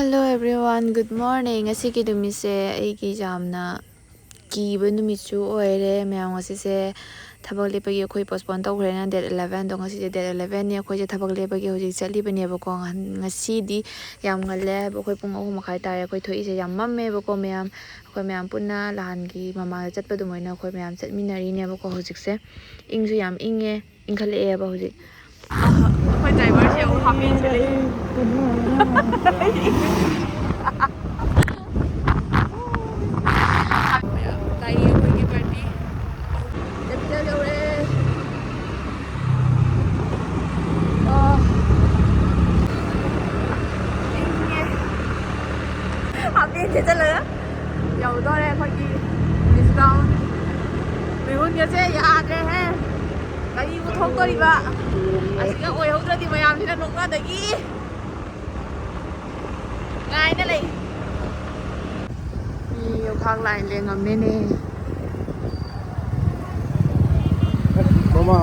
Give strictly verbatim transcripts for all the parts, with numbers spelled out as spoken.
Hello everyone, good morning. ꯉꯁꯤꯒꯤ ꯅꯨꯃꯤꯠꯁꯦ ꯑꯩꯒꯤ ꯌꯥꯝꯅ ꯀꯤꯕ ꯅꯨꯃꯤꯠꯁꯨ ꯑꯣꯏꯔꯦ꯫ ꯃꯌꯥꯝ, ꯉꯁꯤꯁꯦ ꯊꯕꯛ ꯂꯦꯞꯄꯒꯤ ꯑꯩꯈꯣꯏ postpone ꯇꯧꯈ꯭ꯔꯦꯅ date eleven, ꯑꯗꯣ ꯉꯁꯤꯁꯦ date elevenꯅꯤ꯫ ꯑꯩꯈꯣꯏꯁꯦ ꯊꯕꯛ ꯂꯦꯞꯄꯒꯤ ꯍꯧꯖꯤꯛ ꯆꯠꯂꯤꯕꯅꯦꯕꯀꯣ꯫ ꯉꯍ-, ꯉꯁꯤꯗꯤ ꯌꯥꯝ ꯉꯜꯂꯦ ꯍꯥꯏꯕ, ꯑꯩꯈꯣꯏ ꯄꯨꯡ ꯑꯍꯨꯝ ꯃꯈꯥꯏ ꯇꯥꯔꯦ ꯑꯩꯈꯣꯏ ꯊꯣꯛꯏꯁꯦ꯫ ꯌꯥꯝ ꯃꯝꯃꯦꯕꯀꯣ ꯃꯌꯥꯝ꯫ ꯑꯩꯈꯣꯏ ꯃꯌꯥꯝ ꯄꯨꯟꯅ ꯂꯍꯥꯟꯒꯤ ꯃꯃꯥꯡꯗ ꯆꯠꯄ ꯑꯗꯨꯃꯥꯏꯅ ꯑꯩꯈꯣꯏ ꯃꯌꯥꯝ ꯆꯠꯃꯤꯟꯅꯔꯤꯅꯦꯕꯀꯣ ꯍꯧꯖꯤꯛꯁꯦ꯫ ꯏꯪꯁꯨ ꯌꯥꯝ ꯏꯪꯉꯦ꯫ ꯏꯪꯈꯠꯂꯛꯑꯦꯕ ꯍꯧꯖꯤꯛ꯫ ꯑꯩꯈꯣꯏ driverꯁꯦ ꯑꯃꯨꯛ ꯍꯥꯞꯄꯦꯟ ꯁꯦꯠꯂꯛꯏ꯫ ꯂꯥꯛꯏ ꯑꯩꯈꯣꯏꯒꯤ party꯫ Capital ꯌꯧꯔꯦ꯫ ꯑꯣ꯫ ꯏꯪꯉꯦ꯫ ꯍꯥꯞꯄꯦꯟ ꯁꯦꯠꯆꯜꯂꯒ ꯌꯧꯗꯣꯔꯦ ꯑꯩꯈꯣꯏꯒꯤ ꯃꯤꯁ ꯒ꯭ꯔꯥꯎꯟ꯫ ꯃꯤꯍꯨꯟꯒꯁꯦ ꯌꯥꯗ꯭ꯔꯦꯍꯦ꯫ ꯀꯔꯤꯕꯨ ꯊꯣꯛꯇꯣꯔꯤꯕ? ꯑꯁꯤꯒ ꯑꯣꯏꯍꯧꯗ꯭ꯔꯗꯤ ꯃꯌꯥꯝꯁꯤꯅ ꯅꯣꯛꯅꯗꯒꯤ ꯉꯥꯏꯅ ꯂꯩ꯫ ꯃꯤ ꯌꯣꯡꯈꯥꯡ line ꯂꯦꯡꯉꯝꯃꯦꯅꯦ꯫ ꯃꯃꯥ꯫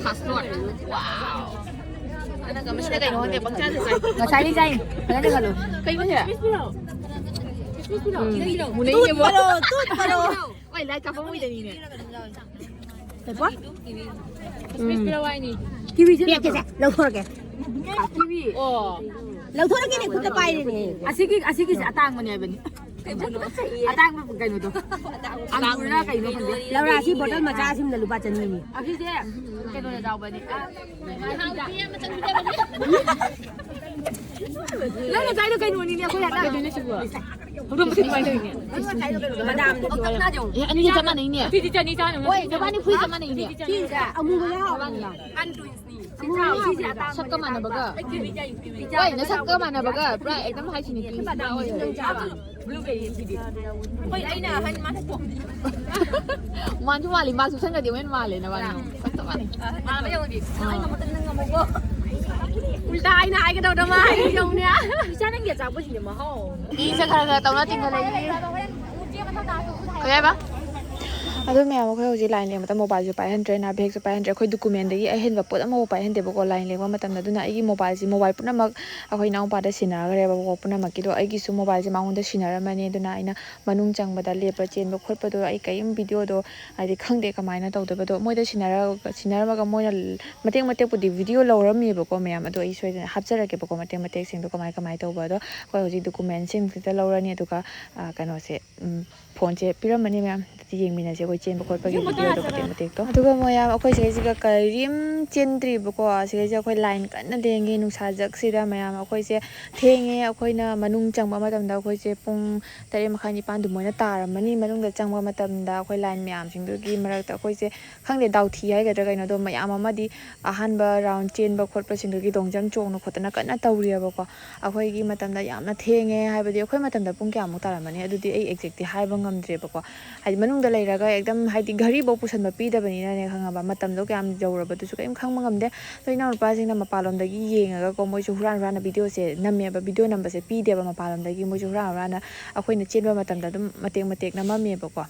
Password꯫ Wow꯫ ꯅꯪ ꯃꯁꯤꯅ ꯀꯩꯅꯣ ꯈꯪꯗꯦ, ꯄꯪꯆꯥꯗ ꯆꯥꯏ꯫ ꯉꯁꯥꯏꯗꯤ ꯆꯥꯏ꯫ ꯐꯖꯅ ꯈꯜꯂꯨ꯫ ꯀꯩꯅꯣꯁꯦ? ꯃꯨꯟꯅꯩꯅꯦꯕꯣ꯫ ꯇꯨꯠ ꯄꯔꯣ, ꯇꯨꯠ ꯄꯔꯣ꯫ ꯍꯣꯏ, light ꯀꯥꯞꯄꯝꯃꯣꯏꯗꯅꯤꯅꯦ꯫ ꯀꯩꯕ? Christmas ꯄꯤꯔꯛꯑꯣ ꯍꯥꯏꯅꯤ꯫ Kiwiꯁꯦ ꯄꯤꯔꯛꯀꯦꯁꯦ, ꯂꯧꯊꯣꯔꯛꯀꯦ꯫ Kiwi꯫ ꯑꯣ꯫ ꯂꯧꯊꯣꯔꯛꯀꯦꯅꯦ, ꯈꯨꯠꯇ ꯄꯥꯏꯔꯦꯅꯦ꯫ ꯑꯁꯤꯒꯤ, ꯑꯁꯤꯒꯤꯁꯦ ꯑꯇꯥꯡꯕꯅꯦ ꯍꯥꯏꯕꯅꯤ꯫ ꯑꯇꯥꯡꯕ ꯀꯩꯅꯣꯗꯣ꯫ ꯑꯪꯒꯨꯔꯔ ꯀꯩꯅꯣ ꯈꯪꯗꯦ꯫ ꯂꯧꯔꯥ, ꯁꯤ bottle ꯃꯆꯥ ꯑꯁꯤꯅ ꯂꯨꯄꯥ ꯆꯅꯤꯅꯤ꯫ ꯑꯁꯤꯁꯦ ꯀꯩꯅꯣꯗ ꯌꯥꯎꯕꯅꯦ꯫ ꯑ, ꯅꯪꯅ ꯆꯥꯏꯗꯣ ꯀꯩꯅꯣꯅꯤꯅꯦ, ꯑꯩꯈꯣꯏ ꯍꯟꯗꯛ꯫ ꯍꯧꯗꯣꯡ ꯃꯁꯤ ꯀꯃꯥꯏꯅ ꯇꯧꯔꯤꯅꯦ? ꯕꯗꯥꯝꯗꯣ꯫ ꯑꯦ, ꯑꯅꯤꯁꯦ ꯆꯞ ꯃꯥꯟꯅꯩꯅꯦ꯫ ꯁꯤꯗꯤ ꯆꯅꯤ ꯆꯥꯅꯕ꯫ ꯍꯣꯏ, ꯅꯕꯥꯅꯤ ꯐꯨꯔꯤꯠ ꯆꯞ ꯃꯥꯟꯅꯩꯅꯦ꯫ ꯁꯤꯁꯦ ꯑꯃꯨꯕ ꯌꯥꯎꯔꯕꯅꯤꯅ꯫ ꯁꯛꯀ ꯃꯥꯟꯅꯕꯒ꯫ ꯍꯣꯏ, ꯅꯁꯛꯀ ꯃꯥꯟꯅꯕꯒ ꯄꯨꯔꯥ ꯑꯦꯛꯗꯝ ꯍꯥꯏꯁꯤꯅꯤ꯫ ꯕ꯭ꯂꯨꯕꯦꯔꯤ ꯁꯤꯗꯤ꯫ ꯍꯣꯏ, ꯑꯩꯅ ꯑꯍꯟ, ꯃꯥꯅ ꯇꯣꯝꯕꯤ꯫ ꯃꯥꯟꯁꯨ ꯃꯥꯜꯂꯤ, ꯃꯥꯁꯨ ꯁꯪꯒꯗꯤ ꯑꯃꯨꯛ ꯍꯦꯟꯅ ꯃꯥꯜꯂꯦ ꯅꯕꯥꯅꯤ꯫ ꯆꯞ ꯆꯞ ꯃꯥꯟꯅꯩ꯫ ꯃꯥꯟꯅꯕ ꯌꯧꯔꯗꯤ꯫ ꯅꯪ ꯑꯃꯨꯛꯇꯪ, ꯅꯪ ꯑꯃꯨꯛꯀꯣ꯫ ꯎꯜꯇꯥ ꯑꯩꯅ ꯍꯥꯏꯒꯗꯧꯗ ꯃꯥ ꯍꯥꯏꯒꯗꯧꯅꯦ꯫ ꯏꯆꯥ ꯅꯪꯒꯤ ꯑꯆꯥꯄꯣꯠꯁꯤꯡꯁꯦ ꯃꯍꯥꯎ꯫ ꯃꯤꯁꯦ ꯈꯔ ꯈꯔ ꯇꯧꯅ ꯇꯤꯡꯈꯠꯂꯛꯏ꯫ ꯀꯩ ꯍꯥꯏꯕ? ꯑꯗꯣ ꯃꯌꯥꯝ, ꯑꯩꯈꯣꯏ ꯍꯧꯖꯤꯛ line ꯂꯦꯡꯕꯗ mobileꯁꯨ ꯄꯥꯏꯍꯟꯗ꯭ꯔꯦ, ꯅ bagꯁꯨ ꯄꯥꯏꯍꯟꯗ꯭ꯔꯦ, ꯑꯩꯈꯣꯏ documentꯗꯒꯤ ꯑꯍꯦꯟꯕ ꯄꯣꯠ ꯑꯃꯐꯥꯎ ꯄꯥꯏꯍꯟꯗꯦꯕꯀꯣ line ꯂꯦꯡꯕ ꯃꯇꯝꯗ꯫ ꯑꯗꯨꯅ ꯑꯩꯒꯤ mobileꯁꯤ, mobile ꯄꯨꯝꯅꯃꯛ ꯑꯩꯈꯣꯏ ꯏꯅꯥꯎꯄꯥꯗ ꯁꯤꯟꯅꯈ꯭ꯔꯦꯕꯀꯣ ꯄꯨꯝꯅꯃꯛꯀꯤꯗꯣ꯫ ꯑꯩꯒꯤꯁꯨ mobileꯁꯤ ꯃꯉꯣꯟꯗ ꯁꯤꯟꯅꯔꯝꯃꯅꯤ꯫ ꯑꯗꯨꯅ ꯑꯩꯅ ꯃꯅꯨꯡ ꯆꯪꯕꯗ, ꯂꯦꯞꯄ ꯆꯦꯟꯕ ꯈꯣꯠꯄꯗꯣ ꯑꯩ ꯀꯔꯤꯝ videoꯗꯣ, ꯍꯥꯏꯗꯤ, ꯈꯪꯗꯦ ꯀꯃꯥꯏꯅ ꯇꯧꯗꯣꯏꯕꯗꯣ꯫ ꯃꯣꯏꯗ ꯁꯤꯟꯅꯔ-, ꯁꯤꯟꯅꯔꯝꯃꯒ ꯃꯣꯏꯅ ꯃꯇꯦꯛ ꯃꯇꯦꯛꯄꯨꯗꯤ video ꯂꯧꯔꯝꯃꯦꯕꯀꯣ ꯃꯌꯥꯝ, ꯑꯗꯣ ꯑꯩ ꯁꯣꯏꯗꯅ ꯍꯥꯞꯆꯔꯛꯀꯦꯕꯀꯣ ꯃꯇꯦꯛ ꯃꯇꯦꯛꯁꯤꯡꯗꯣ ꯀꯃꯥꯏ ꯀꯃꯥꯏ ꯇꯧꯕ꯫ ꯑꯗꯣ ꯑꯩꯈꯣꯏ ꯍꯧꯖꯤꯛ documentꯁꯤꯡꯁꯤꯗ ꯂꯧꯔꯅꯤ, ꯑꯗꯨꯒ, ꯑ, ꯀꯩꯅꯣꯁꯦ, ꯎꯝ, phoneꯁꯦ ꯄꯤꯔꯝꯃꯅꯤ ꯃꯌꯥꯝ꯫ ꯑꯗꯨꯗꯤ ꯌꯦꯡꯃꯤꯟꯅꯁꯦ ꯑꯩꯈꯣꯏ ꯆꯦꯟꯕ ꯈꯣꯠꯄꯒꯤ videoꯗꯣ ꯃꯇꯦꯛ ꯃꯇꯦꯛꯇꯣ꯫ ꯑꯗꯨꯒ ꯃꯌꯥꯝ, ꯑꯩꯈꯣꯏ ꯁꯤꯒꯩꯁꯤꯒ ꯀꯔꯤꯝ ꯆꯦꯟꯗ꯭ꯔꯤꯕꯀꯣ꯫ ꯁꯤꯒꯩꯁꯦ ꯑꯩꯈꯣꯏ line ꯀꯟꯅ ꯂꯦꯡꯉꯤ ꯅꯨꯡꯁꯥ ꯖꯛꯁꯤꯗ ꯃꯌꯥꯝ꯫ ꯑꯩꯈꯣꯏꯁꯦ ꯊꯦꯡꯉꯦ, ꯑꯩꯈꯣꯏꯅ ꯃꯅꯨꯡ ꯆꯪꯕ ꯃꯇꯝꯗ ꯑꯩꯈꯣꯏꯁꯦ ꯄꯨꯡ ꯇꯔꯦꯠ ꯃꯈꯥꯏ, ꯅꯤꯄꯥꯟ ꯑꯗꯨꯃꯥꯏꯅ ꯇꯥꯔꯝꯃꯅꯤ꯫ ꯃꯅꯨꯡꯗ ꯆꯪꯕ ꯃꯇꯝꯗ ꯑꯩꯈꯣꯏ line ꯃꯌꯥꯝꯁꯤꯡꯗꯨꯒꯤ ꯃꯔꯛꯇ ꯑꯩꯈꯣꯏꯁꯦ, ꯈꯪꯗꯦ, ꯗꯥꯎꯊꯤ ꯍꯥꯏꯒꯗ꯭ꯔꯥ ꯀꯩꯅꯣ, ꯑꯗꯣ ꯃꯌꯥꯝ ꯑꯃꯗꯤ ꯑꯍꯥꯟꯕ round ꯆꯦꯟꯕ ꯈꯣꯠꯄꯁꯤꯡꯗꯨꯒꯤ ꯗꯣꯡꯖꯪ ꯆꯣꯡꯅ ꯈꯣꯠꯇꯅ ꯀꯟꯅ ꯇꯧꯔꯤꯑꯕꯀꯣ꯫ ꯑꯩꯈꯣꯏꯒꯤ ꯃꯇꯝꯗ ꯌꯥꯝꯅ ꯊꯦꯡꯉꯦ, ꯍꯥꯏꯕꯗꯤ ꯑꯩꯈꯣꯏ ꯃꯇꯝꯗ ꯄꯨꯡ ꯀꯌꯥꯃꯨꯛ ꯇꯥꯔꯝꯃꯅꯤ ꯑꯗꯨꯗꯤ ꯑꯩ exactꯇꯤ ꯍꯥꯏꯕ ꯉꯝꯗ꯭ꯔꯦꯕꯀꯣ꯫ ꯍꯥꯏꯗꯤ ꯃꯅꯨꯡꯗ ꯂꯩꯔꯒ ꯑꯦꯛꯗꯝ, ꯍꯥꯏꯗꯤ, ꯘꯔꯤꯐꯧ ꯄꯨꯁꯟꯕ ꯄꯤꯗꯕꯅꯤꯅꯅꯦ, ꯈꯪꯉꯕ, ꯃꯇꯝꯗꯣ ꯀꯌꯥꯝ ꯌꯧꯔꯕꯗꯨꯁꯨ ꯀꯔꯤꯝ ꯈꯪꯕ ꯉꯝꯗꯦ꯫ ꯑꯗꯣ ꯏꯅꯥꯎꯅꯨꯄꯥꯁꯤꯡꯅ ꯃꯄꯥꯟꯂꯣꯝꯗꯒꯤ ꯌꯦꯡꯉꯒꯀꯣ, ꯃꯣꯏꯁꯨ ꯍꯨꯔꯥꯟ ꯍꯨꯔꯥꯟꯅ videoꯁꯦ ꯅꯝꯃꯦꯕ꯫ Video ꯅꯝꯕꯁꯦ ꯄꯤꯗꯦꯕ ꯃꯄꯥꯟꯂꯣꯝꯗꯒꯤ, ꯃꯣꯏꯁꯨ ꯍꯨꯔꯥꯟ ꯍꯨꯔꯥꯟꯅ ꯑꯩꯈꯣꯏꯅ ꯆꯦꯟꯕ ꯃꯇꯝꯗ ꯑꯗꯨꯝ ꯃꯇꯦꯛ ꯃꯇꯦꯛ ꯅꯝꯃꯝꯃꯦꯕꯀꯣ꯫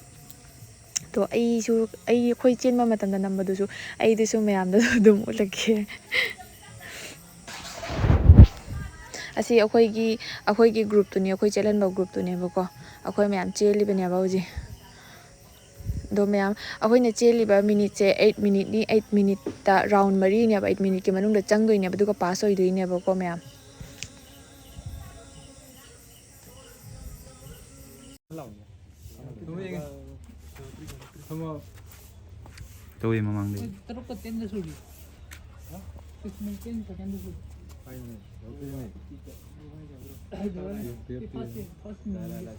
ꯑꯗꯣ ꯑꯩꯁꯨ, ꯑꯩ, ꯑꯩꯈꯣꯏ ꯆꯦꯟꯕ ꯃꯇꯝꯗ ꯅꯝꯕꯗꯨꯁꯨ ꯑꯩꯗꯨꯁꯨ ꯃꯌꯥꯝꯗ ꯑꯗꯨꯝ ꯎꯠꯂꯛꯀꯦ꯫ ꯑꯁꯤ ꯑꯩꯈꯣꯏꯒꯤ, ꯑꯩꯈꯣꯏꯒꯤ groupꯇꯨꯅꯤ, ꯑꯩꯈꯣꯏ ꯆꯦꯜꯍꯟꯕ groupꯇꯨꯅꯦꯕꯀꯣ꯫ ꯑꯩꯈꯣꯏ ꯃꯌꯥꯝ ꯆꯦꯜꯂꯤꯕꯅꯦꯕ ꯍꯧꯖꯤꯛ꯫ ꯑꯗꯣ ꯃꯌꯥꯝ, ꯑꯩꯈꯣꯏꯅ ꯆꯦꯜꯂꯤꯕ minuteꯁꯦ eight minuteꯅꯤ꯫ Eight minuteꯇ round ꯃꯔꯤꯅꯦꯕ, eight minuteꯀꯤ ꯃꯅꯨꯡꯗ ꯆꯪꯗꯣꯏꯅꯦꯕ, ꯑꯗꯨꯒ pass ꯑꯣꯏꯗꯣꯏꯅꯦꯕꯀꯣ ꯃꯌꯥꯝ꯫ ꯇꯧꯋꯦ ꯃꯃꯥꯡꯗꯩ꯫ ꯇꯔꯨꯛꯀ ten ꯗ ꯁꯨꯔꯤ꯫ Six minute ten second ꯗ ꯁꯨꯔꯤ꯫ First, first minute.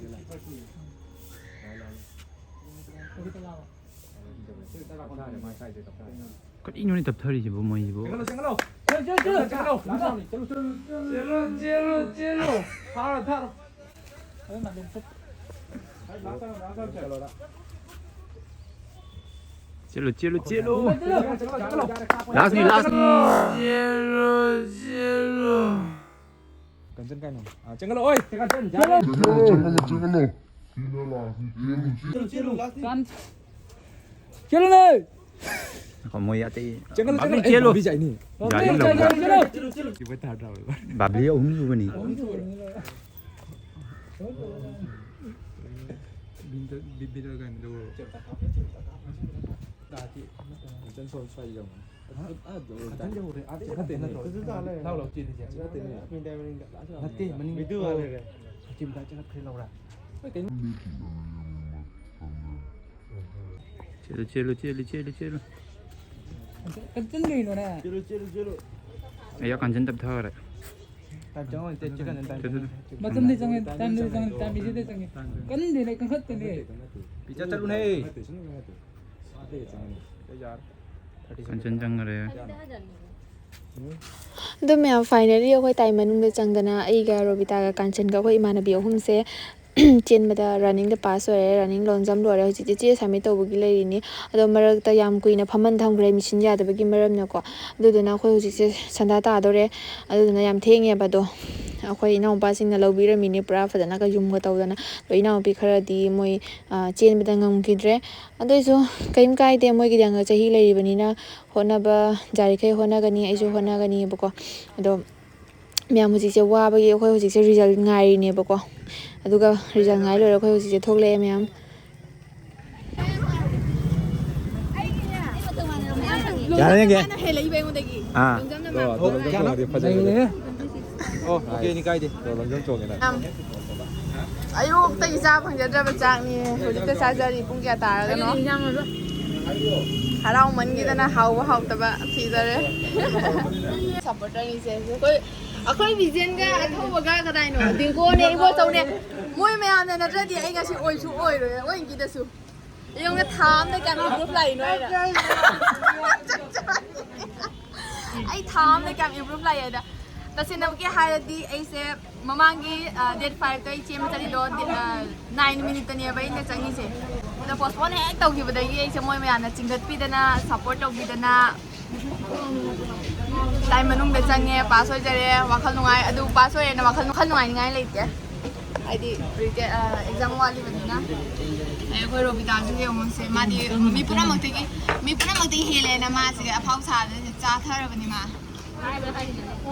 ꯀꯔꯤꯅꯣꯅꯦ ꯇꯞꯊꯔꯤꯁꯤꯕꯨ ꯃꯣꯏꯁꯤꯕꯨ? ꯆꯦꯜꯂꯣ, ꯆꯦꯜꯂꯣ, ꯆꯦꯜꯂꯣ꯫ ꯆꯦꯜꯂꯣ, ꯆꯦꯜꯂꯣ, ꯆꯦꯜꯂꯣ꯫ ꯊꯥꯔꯣ, ꯊꯥꯔꯣ꯫ ꯆꯦꯜꯂꯨ, ꯆꯦꯜꯂꯨ, ꯆꯦꯜꯂꯨ꯫ Lastꯅꯤ, lastꯅꯤ꯫ ꯆꯦꯜꯂꯨ, ꯆꯦꯜꯂꯨ꯫ ꯀꯟꯆꯟ ꯀꯥꯏꯅꯣ? ꯑꯥ, ꯆꯦꯟꯒꯠꯂꯣ, ꯑꯣꯏ! ꯆꯦꯟꯒꯠꯂꯣ, ꯆꯦꯟꯒꯠꯂꯣ꯫ ꯆꯦꯜꯂꯨ, ꯆꯦꯜꯂꯨ, lastꯅꯤ, ꯆꯦꯜꯂꯨ, ꯆꯦꯜꯂꯨ, lastꯅꯤ꯫ ꯀꯟ-, ꯆꯦꯜꯂꯨꯅꯦ! ꯉꯥꯏꯈꯣ, ꯃꯣꯏ ꯑꯇꯩ ꯆꯦꯜꯂꯨ, ꯕꯥꯕ꯭ꯂꯤ ꯆꯦꯜꯂꯨ꯫ ꯆꯦꯜꯂꯨ꯫ ꯕꯥꯕ꯭ꯂꯤ ꯆꯥꯏꯅꯤ꯫ ꯌꯥꯏ, ꯆꯦꯜꯂꯨ, ꯂꯧꯕ꯫ ꯆꯦꯜꯂꯨ, ꯆꯦꯜꯂꯨ꯫ ꯕꯥꯕ꯭ꯂꯤ ꯑꯍꯨꯝ ꯁꯨꯕꯅꯤ꯫ ꯅꯠꯇꯦ, ꯃꯅꯤꯡ꯫ ꯃꯤꯗꯨ ꯋꯥ ꯂꯩꯔꯦ꯫ ꯆꯦꯜꯂꯨ, ꯆꯦꯜꯂꯨ, ꯆꯦꯜꯂꯨ, ꯆꯦꯜꯂꯨ, ꯆꯦꯜꯂꯨ꯫ ꯀꯟꯁꯟ ꯀꯩꯅꯣꯅꯦ? ꯆꯦꯜꯂꯨ, ꯆꯦꯜꯂꯨ, ꯆꯦꯜꯂꯨ꯫ ꯑꯩ ꯀꯟꯁꯟ ꯇꯞꯊꯈ꯭ꯔꯦ꯫ ꯇꯥꯏꯝ ꯆꯪꯉꯣꯏ, ꯇꯦ, ꯆꯤꯛꯀꯟ ꯇꯥꯏꯝ ꯆꯠꯂꯨ꯫ ꯆꯪꯉꯣꯏ꯫ ꯃꯇꯝꯗꯤ ꯆꯪꯉꯦ, ꯇꯥꯏꯝꯗꯤ ꯆꯪꯉꯦ, ꯇꯥꯏꯝ ꯏꯁꯤꯗꯤ ꯆꯪꯉꯦ꯫ ꯀꯟꯗꯦꯅꯦ, ꯀꯟꯈꯠꯇꯦꯅꯦ꯫ ꯄꯤꯆꯥ ꯆꯠꯂꯨꯅꯦ꯫ ꯀꯟꯁꯟ ꯆꯪꯈ꯭ꯔꯦ꯫ ꯑꯗꯨ ꯃꯌꯥꯝ, finally ꯑꯩꯈꯣꯏ ꯇꯥꯏꯝ ꯃꯅꯨꯡꯗ ꯆꯪꯗꯅ ꯑꯩꯒ ꯔꯣꯕꯤꯇꯥꯒ ꯀꯥꯟꯆꯟꯒ ꯑꯩꯈꯣꯏ ꯏꯃꯥꯟꯅꯕꯤ ꯑꯍꯨꯝꯁꯦ ꯆꯦꯟꯕꯗ ꯔꯟꯅꯤꯡꯗ ꯄꯥꯁ ꯑꯣꯏꯔꯦ, ꯔꯟꯅꯤꯡ ꯂꯣꯟ ꯖꯝ ꯂꯣꯏꯔꯦ꯫ ꯍꯧꯖꯤꯛꯇꯤ ꯆꯦ ꯁꯕꯃꯤꯠ ꯇꯧꯕꯒꯤ ꯂꯩꯔꯤꯅꯤ꯫ ꯑꯗꯣ ꯃꯔꯛꯇ ꯌꯥꯝ ꯀꯨꯏꯅ ꯐꯝꯍꯟ ꯊꯝꯈ꯭ꯔꯦ, ꯃꯦꯆꯤꯟ ꯌꯥꯗꯕꯒꯤ ꯃꯔꯝꯅꯀꯣ꯫ ꯑꯗꯨꯗꯨꯅ ꯑꯩꯈꯣꯏ ꯍꯧꯖꯤꯛꯁꯦ ꯁꯟꯗꯥ ꯇꯥꯗꯣꯔꯦ꯫ ꯑꯗꯨꯗꯨꯅ ꯌꯥꯝ ꯊꯦꯡꯉꯦꯕ꯫ ꯑꯗꯣ ꯑꯩꯈꯣꯏ ꯏꯅꯥꯎꯄꯥꯁꯤꯡꯅ ꯂꯧꯕꯤꯔꯝꯃꯤꯅꯦ ꯄꯨꯔꯥ ꯐꯖꯅꯒ ꯌꯨꯝꯒ ꯇꯧꯗꯅ꯫ ꯑꯗꯣ ꯏꯅꯥꯎꯄꯤ ꯈꯔꯗꯤ ꯃꯣꯏ, ꯑ, ꯆꯦꯟꯕꯗ ꯉꯝꯈꯤꯗ꯭ꯔꯦ꯫ ꯑꯗꯨꯏꯁꯨ ꯀꯩꯝ ꯀꯥꯏꯗꯦ, ꯃꯣꯏꯒꯤꯗꯤ ꯑꯉꯥꯡ ꯆꯍꯤ ꯂꯩꯔꯤꯕꯅꯤꯅ ꯍꯣꯠꯅꯕ ꯌꯥꯔꯤꯈꯩ ꯍꯣꯠꯅꯒꯅꯤ, ꯑꯩꯁꯨ ꯍꯣꯠꯅꯒꯅꯤꯕꯀꯣ꯫ ꯑꯗꯣ ꯃꯌꯥꯝ ꯍꯧꯖꯤꯛꯁꯦ ꯋꯥꯕꯒꯤ ꯑꯩꯈꯣꯏ ꯍꯧꯖꯤꯛꯁꯦ ꯔꯤꯖꯜ ꯉꯥꯏꯔꯤꯅꯦꯕꯀꯣ꯫ ꯑꯗꯨꯒ ꯔꯤꯖꯜ ꯉꯥꯏ ꯂꯣꯏꯔꯒ ꯑꯩꯈꯣꯏ ꯍꯧꯖꯤꯛꯁꯦ ꯊꯣꯛꯂꯛꯑꯦ ꯃꯌꯥꯝ꯫ ꯌꯥꯔꯦ, ꯌꯦꯡꯒꯦ꯫ ꯃꯥꯅ ꯍꯦꯜꯂꯛꯏꯕ ꯑꯩꯉꯣꯟꯗꯒꯤ꯫ ꯑꯥ꯫ ꯂꯣꯡꯖꯝꯅ ꯑꯗꯣ, ꯑꯗꯣ ꯃꯥ ꯂꯣꯡꯖꯝ ꯆꯣꯡꯉꯗꯤ ꯐꯖꯩ꯫ ꯑꯣ, ꯑꯣꯀꯦꯅꯤ, ꯀꯥꯏꯗꯦ꯫ ꯑꯗꯣ ꯂꯣꯡꯖꯝ ꯆꯣꯡꯉꯦ ꯅꯪ꯫ ꯌꯥꯝ ꯑꯌꯨꯛꯇꯒꯤ ꯆꯥ ꯐꯪꯖꯗ꯭ꯔꯕ ꯆꯥꯛꯅꯤ꯫ ꯍꯧꯖꯤꯛꯇ ꯆꯥꯖꯔꯤ꯫ ꯄꯨꯡ ꯀꯌꯥ ꯇꯥꯔꯒꯅꯣ? ꯍꯔꯥꯎꯃꯟꯈꯤꯗꯅ ꯍꯥꯎꯕ ꯍꯥꯎꯇꯕ ꯊꯤꯗꯔꯦ꯫ ꯁꯞꯄꯣꯔꯇꯔꯅꯤꯁꯦ꯫ ꯑꯩꯈꯣꯏ, ꯑꯩꯈꯣꯏ ꯚꯤꯖꯦꯟꯒ ꯑꯊꯧꯕꯒ ꯀꯗꯥꯏꯅꯣ? ꯗꯤꯡꯒꯣꯅꯦ, ꯏꯕꯣꯆꯧꯅꯦ꯫ ꯃꯣꯏ ꯃꯌꯥꯝꯅ ꯅꯠꯇ꯭ꯔꯗꯤ ꯑꯩ ꯉꯁꯤ ꯑꯣꯏꯁꯨ ꯑꯣꯏꯔꯣꯏ꯫ ꯑꯣꯏꯒꯤꯗꯁꯨ꯫ ꯌꯦꯡꯉꯨꯅꯦ, ꯊꯥ ꯑꯝꯗ ꯀꯌꯥꯝ improve ꯂꯥꯛꯏꯅꯣ ꯍꯥꯏꯅ꯫ ꯑꯩ ꯊꯥ ꯑꯝꯗ ꯀꯌꯥꯝ improve ꯂꯥꯛꯏ ꯍꯥꯏꯗ꯫ ꯇꯁꯦꯡꯅꯃꯛꯀꯤ ꯍꯥꯏꯔꯗꯤ ꯑꯩꯁꯦ ꯃꯃꯥꯡꯒꯤ, ꯑ, date five ꯇ ꯑꯩ ꯆꯦꯟꯕ ꯆꯠꯂꯤꯗꯣ, ꯗꯦ-, ꯑ, nine minute ꯇꯅꯦꯕ ꯑꯩꯅ ꯆꯪꯉꯤꯁꯦ꯫ ꯑꯗꯣ postpone ꯍꯦꯛ ꯇꯧꯈꯤꯕꯗꯒꯤ ꯑꯩꯁꯦ ꯃꯣꯏ ꯃꯌꯥꯝꯅ ꯆꯤꯡꯈꯠꯄꯤꯗꯅ, support ꯇꯧꯕꯤꯗꯅ, time ꯃꯅꯨꯡꯗ ꯆꯪꯉꯦ, pass ꯑꯣꯏꯖꯔꯦ, ꯋꯥꯈꯜ ꯅꯨꯡꯉꯥꯏ꯫ ꯑꯗꯨ pass ꯑꯣꯏꯔꯦꯅ ꯋꯥꯈꯜ, ꯋꯥꯈꯜ ꯅꯨꯡꯉꯥꯏꯅꯤꯡꯉꯥꯏ ꯂꯩꯇꯦ꯫ ꯍꯥꯏꯗꯤ, ꯔꯤꯖꯦ-, ꯑ, exam ꯋꯥꯠꯂꯤꯕꯅꯤꯅ꯫ ꯑꯩꯈꯣꯏ ꯔꯣꯕꯤꯇꯥꯁꯨ ꯌꯦꯡꯉꯨꯁꯦ, ꯃꯥꯗꯤ ꯃꯤ ꯄꯨꯝꯅꯃꯛꯇꯒꯤ, ꯃꯤ ꯄꯨꯝꯅꯃꯛꯇꯒꯤ ꯍꯦꯜꯂꯦꯅ ꯃꯥꯁꯦ ꯑꯐꯥꯎ ꯁꯥꯗꯅ ꯆꯥꯊꯔꯕꯅꯤ ꯃꯥ꯫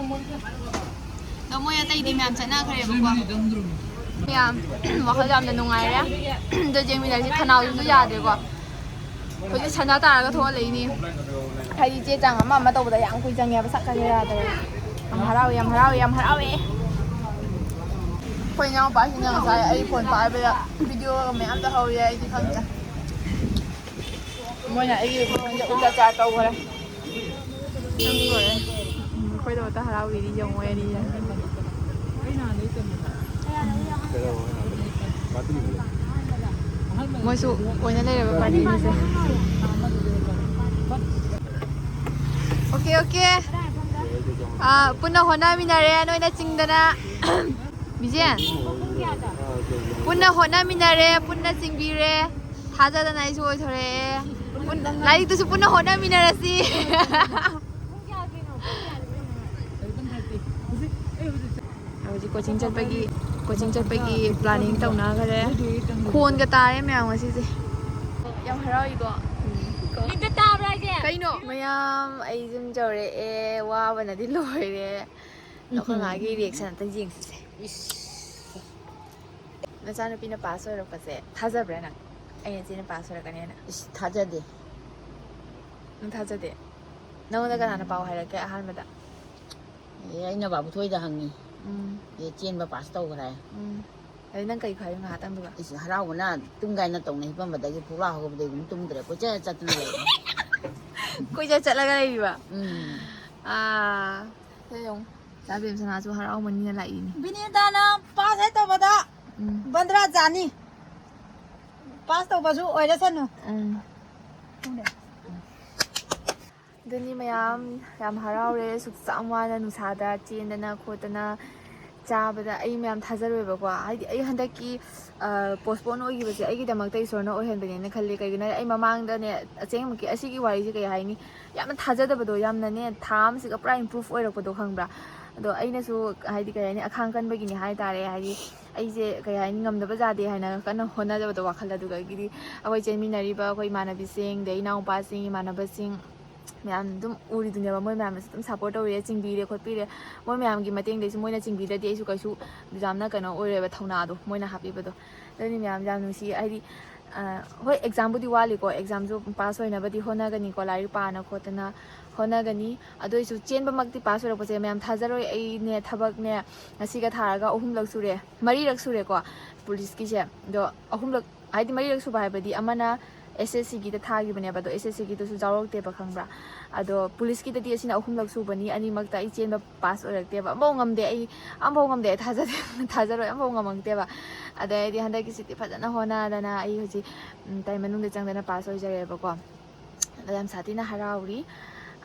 ꯑꯗꯣ ꯃꯣꯏ ꯑꯇꯩꯗꯤ ꯃꯌꯥꯝ ꯆꯠꯅꯈ꯭ꯔꯦꯕꯀꯣ꯫ ꯃꯌꯥꯝ ꯋꯥꯈꯜ ꯌꯥꯝꯅ ꯅꯨꯡꯉꯥꯏꯔꯦ꯫ ꯑꯗꯣ ꯌꯦꯡꯃꯤꯟꯅꯔꯁꯤ, ꯈꯅꯥꯎꯁꯤꯁꯨ ꯌꯥꯗ꯭ꯔꯦꯀꯣ꯫ ꯍꯧꯖꯤꯛ ꯁꯟꯗꯥ ꯇꯥꯔꯒ ꯊꯣꯛꯍꯜꯂꯛꯏꯅꯤ꯫ ꯍꯥꯏꯗꯤ ꯆꯦ ꯆꯥꯡ ꯑꯃ ꯑꯃ ꯇꯧꯕꯗ ꯌꯥꯝ ꯀꯨꯏ ꯆꯪꯉꯦꯕ, ꯁꯛ ꯀꯟꯅ ꯌꯥꯗꯕ꯫ ꯌꯥꯝ ꯍꯔꯥꯎꯋꯦ, ꯌꯥꯝ ꯍꯔꯥꯎꯋꯦ, ꯌꯥꯝ ꯍꯔꯥꯎꯋꯦ꯫ ꯑꯩꯈꯣꯏ ꯏꯅꯥꯎꯄꯥꯁꯤꯡꯅ ꯉꯁꯥꯏ ꯑꯩ ꯐꯣꯟ ꯄꯥꯏꯕꯗ ꯚꯤꯗꯤꯑꯣꯒ ꯃꯌꯥꯝ ꯇꯧꯍꯧꯔꯤ, ꯑꯩꯗꯤ ꯈꯪꯗꯦ꯫ ꯃꯣꯏꯅ ꯑꯩꯒꯤ ꯐꯣꯟꯁꯦ ꯎꯜꯇꯥ ꯆꯥꯔ ꯇꯧꯈ꯭ꯔꯦ꯫ ꯆꯪꯈ꯭ꯔꯦ꯫ ꯎꯝ, ꯑꯩꯈꯣꯏꯗꯃꯛꯇ ꯍꯔꯥꯎꯕꯤꯔꯤ ꯌꯦꯡꯉꯣ ꯑꯅꯤ꯫ ꯃꯣꯏꯁꯨ ꯑꯣꯏꯅ ꯂꯩꯔꯕ ꯄꯥꯔꯇꯤꯅꯤꯁꯦ꯫ Okay, okay. ꯑꯥ, ꯄꯨꯟꯅ ꯍꯣꯠꯅꯃꯤꯟꯅꯔꯦ, ꯅꯣꯏꯅ ꯆꯤꯡꯗꯅ꯫ ꯕꯤꯖꯦꯟ, ꯄꯨꯟꯅ ꯍꯣꯠꯅꯃꯤꯟꯅꯔꯦ, ꯄꯨꯟꯅ ꯆꯤꯡꯕꯤꯔꯦ꯫ ꯊꯥꯖꯗꯅ ꯑꯩꯁꯨ ꯑꯣꯏꯊꯣꯔꯛꯑꯦ꯫ ꯄꯨꯟ-, ꯂꯥꯏꯔꯤꯛꯇꯨꯁꯨ ꯄꯨꯟꯅ ꯍꯣꯠꯅꯃꯤꯟꯅꯔꯁꯤ꯫ ꯍꯧꯖꯤꯛ ꯀꯣꯆꯤꯡ ꯆꯠꯄꯒꯤ, ꯀꯣꯆꯤꯡ ꯆꯠꯄꯒꯤ ꯄ꯭ꯂꯥꯅꯤꯡ ꯇꯧꯅꯈ꯭ꯔꯦ꯫ ꯈꯣꯟꯒ ꯇꯥꯔꯦ ꯃꯌꯥꯝ ꯉꯁꯤꯁꯦ꯫ ꯌꯥꯝ ꯍꯔꯥꯎꯏꯀꯣ꯫ ꯃꯤꯠꯇ ꯇꯥꯕ꯭ꯔꯥ ꯍꯥꯏꯁꯦ? ꯀꯩꯅꯣ? ꯃꯌꯥꯝ ꯑꯩ ꯌꯨꯝ ꯌꯧꯔꯛꯑꯦ, ꯋꯥꯕꯅꯗꯤ ꯂꯣꯏꯔꯦ꯫ ꯑꯗꯣ ꯑꯩꯈꯣꯏ ꯃꯥꯒꯤ ꯔꯤꯌꯦꯛꯁꯟ ꯑꯝꯇꯪ ꯌꯦꯡꯁꯤꯁꯦ꯫ ꯏꯁ꯫ ꯅꯆꯥꯅꯨꯄꯤꯅ ꯄꯥꯁ ꯑꯣꯏꯔꯛꯄꯁꯦ ꯊꯥꯖꯕ꯭ꯔꯥ ꯅꯪ? ꯑꯩ ꯅꯆꯦꯅ ꯄꯥꯁ ꯑꯣꯏꯔꯛꯀꯅꯦꯅ? ꯏꯁ, ꯊꯥꯖꯗꯦ꯫ ꯅꯪ ꯊꯥꯖꯗꯦ? ꯅꯪꯉꯣꯟꯗ ꯀꯅꯥꯅ ꯄꯥꯎ ꯍꯥꯏꯔꯛꯀꯦ ꯑꯍꯥꯟꯕꯗ? ꯑꯦ, ꯑꯩꯅ ꯕꯥꯕꯨꯊꯣꯏꯗ ꯍꯪꯉꯤ꯫ ꯎꯝ꯫ ꯑꯦ, ꯆꯦꯟꯕ ꯄꯥꯁ ꯇꯧꯈ꯭ꯔꯦ꯫ ꯎꯝ꯫ ꯑꯗꯩ ꯅꯪ ꯀꯩ ꯈꯥꯏꯌꯨ ꯉꯥꯏꯍꯥꯛꯇꯪꯗꯨꯒ? ꯏꯁ, ꯍꯔꯥꯎꯕꯅ ꯇꯨꯝ ꯀꯥꯏꯅ ꯇꯧꯅ ꯍꯤꯞꯄꯝꯕꯗꯒꯤ ꯐꯨꯛꯂꯥ ꯍꯧꯒꯠꯄꯗꯒꯤ ꯑꯗꯨꯝ ꯇꯨꯝꯗ꯭ꯔꯦ꯫ ꯀꯣꯏꯆꯠ ꯆꯠꯇꯅ ꯂꯩꯔꯦ꯫ ꯀꯣꯏꯆꯠ ꯆꯠꯂꯒ ꯂꯩꯔꯤꯕ? ꯎꯝ꯫ ꯑꯥ, ꯁꯦ ꯌꯦꯡꯉꯨ꯫ ꯆꯥ ꯕꯦꯝꯁꯅꯥꯁꯨ ꯍꯔꯥꯎꯃꯟꯒꯤꯗꯅ ꯂꯥꯛꯏꯅꯦ꯫ ꯕꯤꯅꯤꯇꯥꯅ ꯄꯥꯁ ꯍꯦꯛ ꯇꯧꯕꯗ ꯎꯝ꯫ ꯕꯟꯗ꯭ꯔꯥ ꯖꯥꯅꯤ꯫ ꯄꯥꯁ ꯇꯧꯕꯁꯨ ꯑꯣꯏꯔꯁꯅꯨ꯫ ꯎꯝ꯫ ꯑꯗꯨꯅꯤ ꯃꯌꯥꯝ, ꯌꯥꯝ ꯍꯔꯥꯎꯔꯦ꯫ ꯁꯨꯛ ꯌꯥꯝ ꯋꯥꯅ ꯅꯨꯡꯁꯥꯗ ꯆꯦꯟꯗꯅ ꯈꯣꯠꯇꯅ ꯆꯥꯕꯗ ꯑꯩ ꯃꯌꯥꯝ ꯊꯥꯖꯔꯣꯏꯕꯀꯣ꯫ ꯍꯥꯏꯗꯤ ꯑꯩ ꯍꯟꯗꯛꯀꯤ, ꯑ, postpone ꯑꯣꯏꯈꯤꯕꯁꯦ ꯑꯩꯒꯤꯗꯃꯛꯇ ꯏꯁꯣꯔꯅ ꯑꯣꯏꯍꯟꯕꯅꯦꯅ ꯈꯜꯂꯦ꯫ ꯀꯩꯒꯤꯅꯣ ꯍꯥꯏꯔꯗꯤ ꯑꯩ ꯃꯃꯥꯡꯗꯅꯦ, ꯑꯁꯦꯡꯕꯒꯤ ꯑꯁꯤꯒꯤ ꯋꯥꯔꯤꯁꯦ ꯀꯩ ꯍꯥꯏꯅꯤ, ꯌꯥꯝꯅ ꯊꯥꯖꯗꯕꯗꯣ, ꯌꯥꯝꯅꯅꯦ ꯊꯥ ꯑꯃꯁꯤꯒ ꯄꯨꯔꯥ improve ꯑꯣꯏꯔꯛꯄꯗꯣ ꯈꯪꯕ꯭ꯔꯥ? ꯑꯗꯣ ꯑꯩꯅꯁꯨ ꯍꯥꯏꯗꯤ ꯀꯩ ꯍꯥꯏꯅꯤ, ꯑꯈꯥꯡ ꯀꯟꯕꯒꯤꯅꯤ ꯍꯥꯏꯇꯥꯔꯦ꯫ ꯍꯥꯏꯗꯤ ꯑꯩꯁꯦ ꯀꯩ ꯍꯥꯏꯅꯤ, ꯉꯝꯗꯕ ꯌꯥꯗꯦ ꯍꯥꯏꯅ ꯀꯟꯅ ꯍꯣꯠꯅꯖꯕꯗꯣ ꯋꯥꯈꯜ꯫ ꯑꯗꯨꯗꯒꯤꯗꯤ ꯑꯩꯈꯣꯏ ꯆꯦꯟꯃꯤꯟꯅꯔꯤꯕ ꯑꯩꯈꯣꯏ ꯏꯃꯥꯟꯅꯕꯤꯁꯤꯡ, ꯑꯗꯩ ꯏꯅꯥꯎꯄꯥꯁꯤꯡ, ꯏꯃꯥꯟꯅꯕꯁꯤꯡ ꯃꯌꯥꯝ ꯑꯗꯨꯝ ꯎꯔꯤꯗꯨꯅꯦꯕ꯫ ꯃꯣꯏ ꯃꯌꯥꯝꯅꯁꯨ ꯑꯗꯨꯝ ꯁꯞꯄꯣꯔꯠ ꯇꯧꯔꯦ, ꯆꯤꯡꯕꯤꯔꯦ ꯈꯣꯠꯄꯤꯔꯦ꯫ ꯃꯣꯏ ꯃꯌꯥꯝꯒꯤ ꯃꯇꯦꯡꯗꯩꯁꯨ, ꯃꯣꯏꯅ ꯆꯤꯡꯕꯤꯗ꯭ꯔꯗꯤ ꯑꯩꯁꯨ ꯀꯩꯁꯨ ꯌꯥꯝꯅ ꯀꯩꯅꯣ ꯑꯣꯏꯔꯣꯏꯕ, ꯊꯧꯅꯥꯗꯣ ꯃꯣꯏꯅ ꯍꯥꯞꯄꯤꯕꯗꯣ꯫ ꯑꯗꯨꯅꯤ ꯃꯌꯥꯝ ꯌꯥꯝ ꯅꯨꯡꯁꯤ꯫ ꯍꯥꯏꯗꯤ ꯑ, ꯍꯣꯏ, ꯑꯦꯛꯖꯥꯝꯕꯨꯗꯤ ꯋꯥꯠꯂꯤꯀꯣ, ꯑꯦꯛꯖꯥꯝꯁꯨ ꯄꯥꯁ ꯑꯣꯏꯅꯕꯗꯤ ꯍꯣꯠꯅꯒꯅꯤꯀꯣ, ꯂꯥꯏꯔꯤꯛ ꯄꯥꯅ ꯈꯣꯠꯇꯅ ꯍꯣꯠꯅꯒꯅꯤ꯫ ꯑꯗꯨ ꯑꯣꯏꯁꯨ ꯆꯦꯟꯕꯃꯛꯇꯤ ꯄꯥꯁ ꯑꯣꯏꯔꯛꯄꯁꯦ ꯃꯌꯥꯝ ꯊꯥꯖꯔꯣꯏ꯫ ꯑꯩꯅꯦ ꯊꯕꯛꯅꯦ ꯉꯁꯤꯒ ꯊꯥꯔꯒ ꯑꯍꯨꯝꯂꯛ ꯁꯨꯔꯦ, ꯃꯔꯤꯔꯛ ꯁꯨꯔꯦꯀꯣ ꯄꯨꯂꯤꯁꯀꯤꯁꯦ꯫ ꯑꯗꯣ ꯑꯍꯨꯝꯂꯛ ꯍꯥꯏꯗꯤ ꯃꯔꯤꯔꯛ ꯁꯨꯕ ꯍꯥꯏꯕꯗꯤ ꯑꯃꯅ ꯑꯦꯁ ꯑꯦꯁ ꯁꯤꯒꯤꯗ ꯊꯥꯈꯤꯕꯅꯦꯕ, ꯑꯗꯣ ꯑꯦꯁ ꯑꯦꯁ ꯁꯤꯒꯤꯗꯨꯁꯨ ꯌꯥꯎꯔꯛꯇꯦꯕ, ꯈꯪꯕ꯭ꯔꯥ? ꯑꯗꯣ ꯄꯨꯂꯤꯁꯀꯤꯗꯗꯤ ꯑꯁꯤꯅ ꯑꯍꯨꯝꯂꯛ ꯁꯨꯕꯅꯤ, ꯑꯅꯤꯃꯛꯇ ꯑꯩ ꯆꯦꯟꯕ ꯄꯥꯁ ꯑꯣꯏꯔꯛꯇꯦꯕ, ꯑꯃꯐꯥꯎ ꯉꯝꯗꯦ꯫ ꯑꯩ ꯑꯃꯐꯥꯎ ꯉꯝꯗꯦ, ꯑꯩ ꯊꯥꯖꯗꯦ, ꯊꯥꯖꯔꯣꯏ, ꯑꯃꯐꯥꯎ ꯉꯝꯃꯛꯇꯦꯕ꯫ ꯑꯗꯩꯗꯤ ꯍꯟꯗꯛꯀꯤꯁꯤꯗꯤ ꯐꯖꯅ ꯍꯣꯠꯅꯗꯅ ꯑꯩ ꯍꯧꯖꯤꯛ, ꯎꯝ, ꯇꯥꯏ ꯃꯅꯨꯡꯗ ꯆꯪꯗꯅ ꯄꯥꯁ ꯑꯣꯏꯖꯔꯦꯕꯀꯣ꯫ ꯑꯗꯣ ꯌꯥꯝ ꯁꯥꯊꯤꯅ ꯍꯔꯥꯎꯔꯤ꯫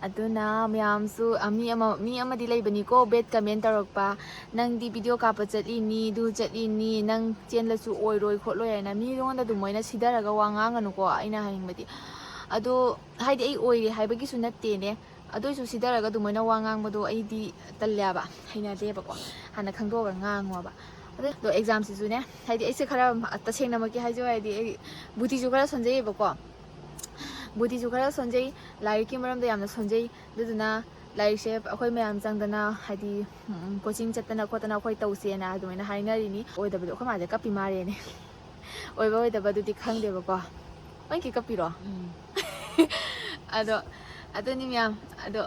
ꯑꯗꯨꯅ ꯃꯌꯥꯝꯁꯨ, ꯑ, ꯃꯤ ꯑꯃ, ꯃꯤ ꯑꯃꯗꯤ ꯂꯩꯕꯅꯤꯀꯣ, ꯕꯦꯠ ꯀꯃꯦꯟ ꯇꯧꯔꯛꯄ, "ꯅꯪꯗꯤ ꯚꯤꯗꯤꯑꯣ ꯀꯥꯞꯄ ꯆꯠꯂꯤꯅꯤ, ꯑꯗꯨ ꯆꯠꯂꯤꯅꯤ, ꯅꯪ ꯆꯦꯜꯂꯁꯨ ꯑꯣꯏꯔꯣꯏ ꯈꯣꯠꯂꯣꯏ" ꯍꯥꯏꯅ꯫ ꯃꯤꯉꯣꯟꯗ ꯑꯗꯨꯃꯥꯏꯅ ꯁꯤꯊꯔꯒ ꯋꯥ ꯉꯥꯡꯒꯅꯨꯀꯣ, ꯑꯩꯅ ꯍꯥꯏꯅꯤꯡꯕꯗꯤ꯫ ꯑꯗꯣ ꯍꯥꯏꯗꯤ ꯑꯩ ꯑꯣꯏꯔꯦ ꯍꯥꯏꯕꯒꯤꯁꯨ ꯅꯠꯇꯦꯅꯦ, ꯑꯗꯨ ꯑꯣꯏꯁꯨ ꯁꯤꯊꯔꯒ ꯑꯗꯨꯃꯥꯏꯅ ꯋꯥ ꯉꯥꯡꯕꯗꯣ ꯑꯩꯗꯤ ꯇꯜꯂꯦꯕ, ꯍꯩꯅꯗꯦꯕꯀꯣ꯫ ꯍꯥꯟꯅ ꯈꯪꯗꯣꯛꯑꯒ ꯉꯥꯡꯉꯣꯕ꯫ ꯑꯗꯣ, ꯑꯗꯣ ꯑꯦꯛꯖꯥꯝꯁꯤꯁꯨꯅꯦ, ꯍꯥꯏꯗꯤ ꯑꯩꯁꯦ ꯈꯔ, ꯇꯁꯦꯡꯅꯃꯛꯀꯤ ꯍꯥꯏꯖꯧ ꯍꯥꯏꯔꯗꯤ, ꯑꯩ ꯕꯨꯙꯤꯁꯨ ꯈꯔ ꯁꯣꯟꯖꯩꯌꯦꯕꯀꯣ, ꯕꯨꯙꯤꯁꯨ ꯈꯔ ꯁꯣꯟꯖꯩ, ꯂꯥꯏꯔꯤꯛꯀꯤ ꯃꯔꯝꯗ ꯌꯥꯝꯅ ꯁꯣꯟꯖꯩ꯫ ꯑꯗꯨꯗꯨꯅ ꯂꯥꯏꯔꯤꯛꯁꯦ ꯑꯩꯈꯣꯏ ꯃꯌꯥꯝ ꯆꯪꯗꯅ, ꯍꯥꯏꯗꯤ, ꯎꯝ, ꯀꯣꯆꯤꯡ ꯆꯠꯇꯅ ꯈꯣꯠꯇꯅ ꯑꯩꯈꯣꯏ ꯇꯧꯁꯦꯅ ꯑꯗꯨꯃꯥꯏꯅ ꯍꯥꯏꯅꯔꯤꯅꯤ꯫ ꯑꯣꯏꯗꯕꯗꯣ ꯑꯩꯈꯣꯏ ꯃꯥꯁꯦ ꯀꯞꯄꯤ ꯃꯥꯜꯂꯦꯅꯦ꯫ ꯑꯣꯏꯕ ꯑꯣꯏꯗꯕ ꯑꯗꯨꯗꯤ ꯈꯪꯗꯦꯕꯀꯣ꯫ ꯃꯣꯏꯒꯤ ꯀꯞꯄꯤꯔꯣ? ꯎꯝ꯫ ꯑꯗꯣ, ꯑꯗꯨꯅꯤ ꯃꯌꯥꯝ꯫ ꯑꯗꯣ,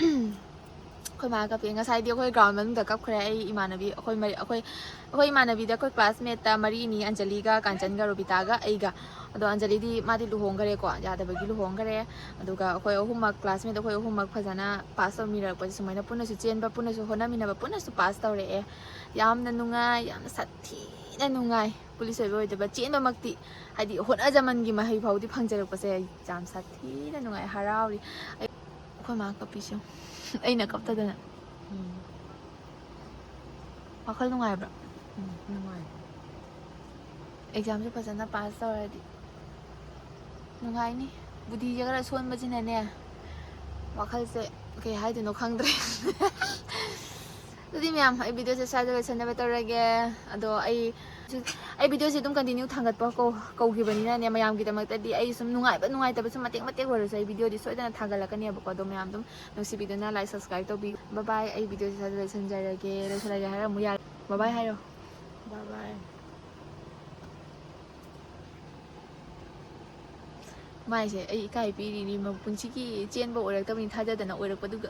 ꯑꯩꯈꯣꯏ ꯃꯥ ꯀꯞꯄꯦ꯫ ꯉꯁꯥꯏꯗꯤ ꯑꯩꯈꯣꯏ ꯒ꯭ꯔꯥꯎꯟ ꯃꯅꯨꯡꯗ ꯀꯞꯈ꯭ꯔꯦ꯫ ꯑꯩ ꯏꯃꯥꯟꯅꯕꯤ, ꯑꯩꯈꯣꯏ ꯃꯔꯤ, ꯑꯩꯈꯣꯏ, ꯑꯩꯈꯣꯏ ꯏꯃꯥꯟꯅꯕꯤꯗ ꯑꯩꯈꯣꯏ ꯀ꯭ꯂꯥꯁꯃꯦꯠꯇ ꯃꯔꯤꯅꯤ, ꯑꯟꯖꯂꯤꯒ, ꯀꯥꯟꯆꯟꯒ, ꯔꯣꯕꯤꯇꯥꯒ, ꯑꯩꯒ꯫ ꯑꯗꯣ ꯑꯟꯖꯂꯤꯗꯤ ꯃꯥꯗꯤ ꯂꯨꯍꯣꯡꯈ꯭ꯔꯦꯀꯣ, ꯌꯥꯗꯕꯒꯤ ꯂꯨꯍꯣꯡꯈ꯭ꯔꯦ꯫ ꯑꯗꯨꯒ ꯑꯩꯈꯣꯏ ꯑꯍꯨꯝꯃꯛ, ꯀ꯭ꯂꯥꯁꯃꯦꯠ ꯑꯩꯈꯣꯏ ꯑꯍꯨꯝꯃꯛ ꯐꯖꯅ ꯄꯥꯁ ꯇꯧꯃꯤꯟꯅꯔꯛꯄꯁꯦ ꯁꯨꯃꯥꯏꯅ ꯄꯨꯟꯅꯁꯨ ꯆꯦꯟꯕ, ꯄꯨꯟꯅꯁꯨ ꯍꯣꯠꯅꯃꯤꯟꯅꯕ, ꯄꯨꯟꯅꯁꯨ ꯄꯥꯁ ꯇꯧꯔꯛꯑꯦ꯫ ꯌꯥꯝꯅ ꯅꯨꯡꯉꯥꯏ, ꯌꯥꯝꯅ ꯁꯥꯊꯤꯅ ꯅꯨꯡꯉꯥꯏ꯫ ꯄꯨꯂꯤꯁ ꯑꯣꯏꯕ ꯑꯣꯏꯗꯕ ꯆꯦꯟꯕꯃꯛꯇꯤ, ꯍꯥꯏꯗꯤ ꯍꯣꯠꯅꯖꯃꯟꯒꯤ ꯃꯍꯩ ꯐꯥꯎꯗꯤ ꯐꯪꯖꯔꯛꯄꯁꯦ ꯌꯥꯝ ꯁꯥꯊꯤꯅ ꯅꯨꯡꯉꯥꯏ, ꯍꯔꯥꯎꯔꯤ꯫ ꯑꯩ, ꯑꯩꯈꯣꯏ ꯃꯥ ꯀꯞꯄꯤꯁꯦ ꯌꯦꯡꯉꯨ꯫ ꯑꯩꯅ ꯀꯞꯇꯗꯅ꯫ ꯎꯝ꯫ ꯋꯥꯈꯜ ꯅꯨꯡꯉꯥꯏꯕ꯭ꯔꯥ? ꯎꯝ, ꯅꯨꯡꯉꯥꯏ꯫ ꯑꯦꯛꯖꯥꯝꯁꯨ ꯐꯖꯅ ꯄꯥꯁ ꯇꯧꯔꯗꯤ ꯅꯨꯡꯉꯥꯏꯅꯤ꯫ ꯕꯨꯙꯤꯁꯦ ꯈꯔ ꯁꯣꯟꯕꯁꯤꯅꯅꯦ, ꯋꯥꯈꯜꯁꯦ ꯀꯩ ꯍꯥꯏꯗꯣꯏꯅꯣ ꯈꯪꯗ꯭ꯔꯦ꯫ ꯑꯗꯨꯗꯤ ꯃꯌꯥꯝ, ꯑꯩ videoꯁꯦ ꯁ꯭ꯋꯥꯏꯗ ꯂꯣꯏꯁꯟꯅꯕ ꯇꯧꯔꯒꯦ꯫ ꯑꯗꯣ ꯑꯩ ꯑꯩ videoꯁꯦ ꯑꯗꯨꯝ continue ꯊꯥꯡꯒꯠꯄ ꯀꯧ ꯀꯧꯈꯤꯕꯅꯤꯅꯅꯦ, ꯃꯌꯥꯝꯒꯤꯗꯃꯛꯇꯗꯤ ꯑꯩ ꯁꯨꯝ ꯅꯨꯡꯉꯥꯏꯕ ꯅꯨꯡꯉꯥꯏꯇꯕ ꯁꯨꯝ ꯃꯇꯦꯛ ꯃꯇꯦꯛ ꯑꯣꯏꯔꯁꯨ ꯑꯩ videoꯗꯤ ꯁꯣꯏꯗꯅ ꯊꯥꯒꯠꯂꯛꯀꯅꯦꯕꯀꯣ꯫ ꯑꯗꯣ ꯃꯌꯥꯝ ꯑꯗꯨꯝ ꯅꯨꯡꯁꯤꯕꯤꯗꯨꯅ like, subscribe ꯇꯧꯕꯤꯌꯨ꯫ Bye bye꯫ ꯑꯩ videoꯁꯦ ꯁ꯭ꯋꯥꯏꯗ ꯂꯣꯏꯁꯟꯖꯔꯒꯦ꯫ ꯂꯣꯏꯁꯜꯂꯒꯦ ꯍꯥꯏꯔ ꯑꯃꯨꯛ ꯌꯥꯔꯦ꯫ Bye bye ꯍꯥꯏꯔꯣ꯫ Bye bye꯫ ꯃꯥꯏꯁꯦ ꯑꯩ ꯏꯀꯥꯏ ꯄꯤꯔꯤꯅꯤ, ꯃꯄꯨꯟꯁꯤꯒꯤ ꯆꯦꯟꯕ ꯑꯣꯏꯔꯛꯇꯕꯅꯤ ꯊꯥꯖꯗꯅ ꯑꯣꯏꯔꯛꯄꯗꯨꯒ꯫